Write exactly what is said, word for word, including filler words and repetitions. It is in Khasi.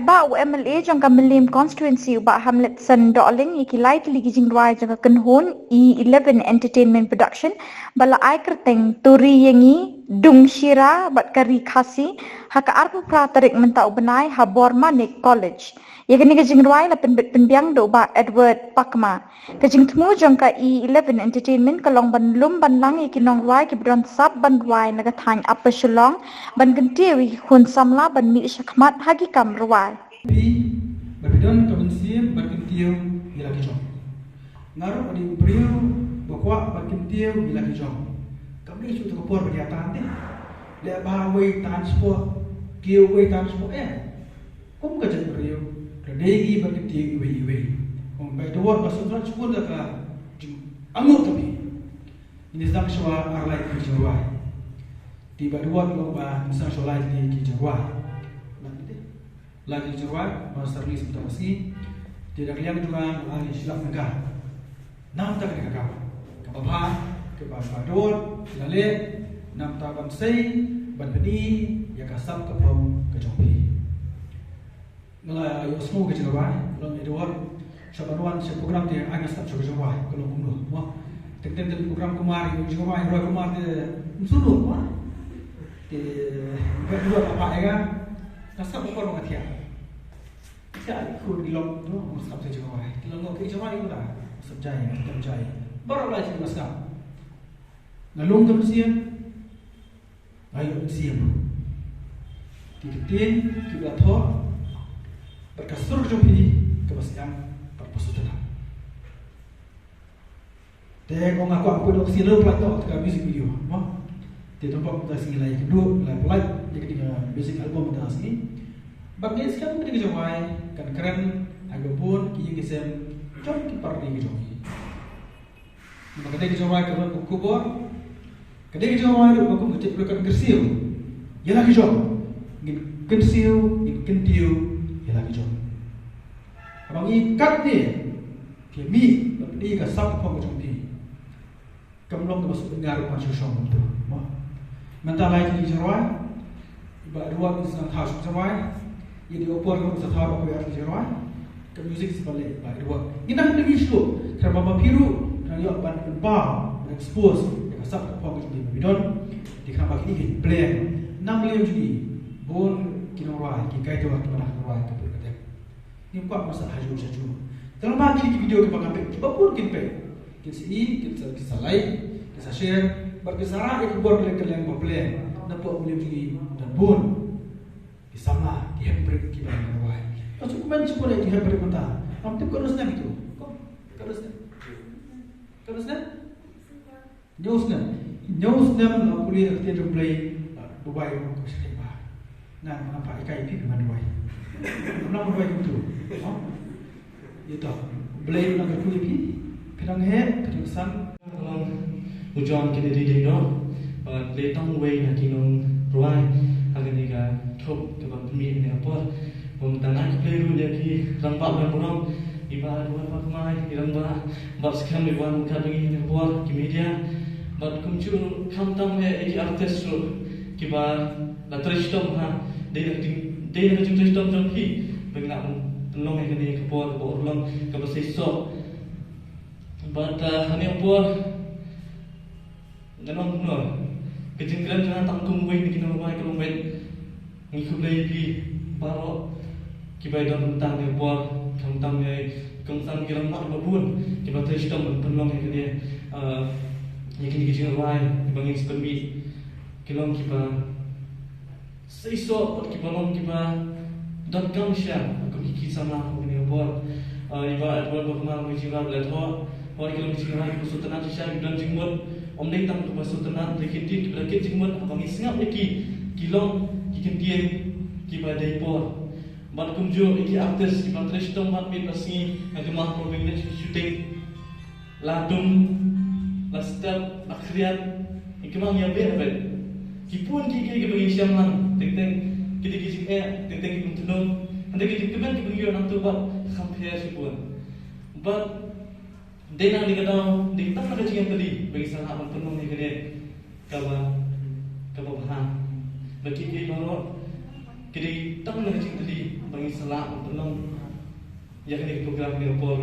Ba u M L A jong ka Mylliem Constituency u Bah Hamletson Dohling ïa ki lai tylli ki jingrwai jong ka kynhun E eleven Entertainment Production ba la ai kyrteng Turi ïa ngi, Dung Shira bad ka Ri Khasi ha ka arphew phra tarik mynta u bnai ha Bormanik College. Ïa kane ka jingrwai la pynbit pynbiang da u Bah Edward Pakma. Ka jingthmu jong ka E eleven Entertainment ka long ban lum ban lang ïa ki nongrwai kiba don sap ban rwai na ka thaiñ Upper Shillong ban kyntiew ïa ki khun samla ban mih shakhmat ha ki kam rwai. Phi, ba phi don ka mynsiem ban kyntiew ïa la ki jong. Nga ruh nga dei u briew ba kwah ban kyntiew ïa la ki jong. Kam dei shuh ka por ba ïa tan te. Leh ba wei tan sport, kiew wei tan sport eh. Kum ka jaitbynriew, ka dei ngi ban kyntiew iwei iwei. Kum Bah Edward ba sngewthuh shibun da ka jingangnud ka phi. Ngi sdang shuwa ar lai ki jingrwai. Te Bah Edward long ba ngi sdang shuwa lai ki jingrwai. Lai ki, lai ki jingrwai, ba sdang ngi sngewthuh shi. Te da ka liang jong nga, nga ai shlak na ka. Namar kata ka kam kaba bha kaba Bah Edward la leh, namar ban sei ban pyni ïa ka sap ka phong ka jong phi. Nga la ïohsngew ka jingrwai, long Edward, sha ban wan sha program te ai nga sngap sha ka jingrwai, ka long kumno mo. Teng teng te program kumar, ïa jingrwai, rwai kumar te ym sngewthuh mo. Te Bah Edward la phah ïa nga, nga sngap kumar ba nga thiah. Ka i khun i lok, no, nga sngap sa jingwai. Ki long ki jingwai ïa nga. Sngap jai, sngap jai. Baroh lai jingwai sngap. Nga long ka mynsiem. Nga ïoh mynsiem. Ki ktien, ki ba thoh. Bad ka sur jong phi, kaba sdang, bad ba sdang. Te ko nga kwah pyndonkam sien ruh pynlait noh ka music video, mo. Te to pok ta sngi lai kynduh, lai pynlait ïa ka ding music album ta sngi. Bad ngi skhem ka ding jong wai kan kren ha ka bun ki ïing ki sem jong ki party ki jong ngi. Namar ka ding jong wai ka long ka khubor. Ka ding jong wai ruh ka kum ka tip ruh kan kyrsiew ïa la ki jong. Ngin kyrsiew, ngin kyntiew ïa la ki jong. Haba ngi kat ne Phi mih bad phi ka sap ka phong ka jong phi. Kam long kaba suk ngar ban shu shong ban tu. Mo. Mynta lai ki jingrwai. Ba ruat ki sdang thaw shu jingrwai. Ïa di opor ka sa thaw ko ïa ki jingrwai. Ka music sa ba leh ba ruat. Ngi nang pynmih shu. Khraba ba phi ruh nang ïoh ban pynpaw, ban expose ïa ka sap ka phong ka jong phi ba phi don. Di khraba kine ki bleng. Nang bleng jong ngi. Bun ki nongrwai, ki kai to ki ba nang rwai ka pur ka dep. Ngim kwah ban sa ha ju sha ju. Te lada ki video kiba nga peit, kiba bun kin peit. Kin sa i, kin sa, kin sa like, kin sa share, bad kin sa rah ïa ka khubor kylleng kylleng ba pleng. Napoh Mylliem jong ngi don bun ki samla, ki heprit kiba nang rwai. Ka shu kmen shu pule ki heprit mynta. Ngam tip katno snem itu. Ko, katno snem? Katno snem? Hynñiew snem. Hynñiew snem nga pule ka ktien jong U Blei, ah, Dubai ruh ka shu ba. Nga nga nampak ikai phi phi ban Dubai. Nga nampak Dubai kumtu. Oh. Ito. U Blei u nang kyrkhu ïa phi. Phi nang heh, phi nang san. Ka long u John Kennedy Diengdoh. Bad dei tang uwei na ki nongrwai ha kane ka thup kaba pynmih ha kane ka por. Bad tang ai khublei ruh ïa ki rangbah ban burom, i Bah Edward Pakma, i rangbah, bad skhem i wan kat ngi ha kane ka por, ki media, bad kumjuh khamtam ïa ki artist ruh kiba la trei shitom ha, dei na ka jing, dei na ka jingtrei shitom jong phi ba ngi lah ban pynlong ïa kane ka por kaba urlong kaba seisoh. Bad, ah, ha kane ka por Nga ong kumno, ka jingkren jong nga tang kum uwei na ki nongrwai ka long ba ngi khublei ïa phi baroh kiba don mynta ne por, khamtam ïa kongsan ki rangbah ba bun kiba trei shitom ban pynlong ïa kine, eh, ïa kine ki jingrwai kiba ngin sa pynmih. Ki long kiba seisoh bad kiba long kiba donkam shisha kum ki, ki samla ha kane ka por. Ah, i Bah Edward Pakma, i jingrwai ba la thoh, hooid ki long ki jingrwai kiba sngewtynnat shisha, ki don jingmut. Ym dei tang kiba sngewtynnat, dei ki ktien kiba da kit jingmut haba ngi sngap ïa ki, ki long ki ktien kiba dei por. Bad kumjuh ïa ki artist kiba trei shitom bad miet bad sngi ha ki mar ba ngin shooting. La dum, la step, la khriat, ïa ki ma ngi ïa beh beh. Ki bun kiei kiei kiba ngi shem lang, teng teng ki dei ki jingeh, teng teng ki bym thnum. Hynrei ki jingkmen kiba ngi ïoh nangtu bad kham pher shibun. Bad dei na kane ka daw, dei tang na ka jingïatylli ba ngi sa lah ban pynlong ïa kane kaba, kaba bha. Bad kiei kiei baroh ki dei tang na ka jingïatylli. Ngi sa lah ban pynlong ïa kane ka program kane ka por.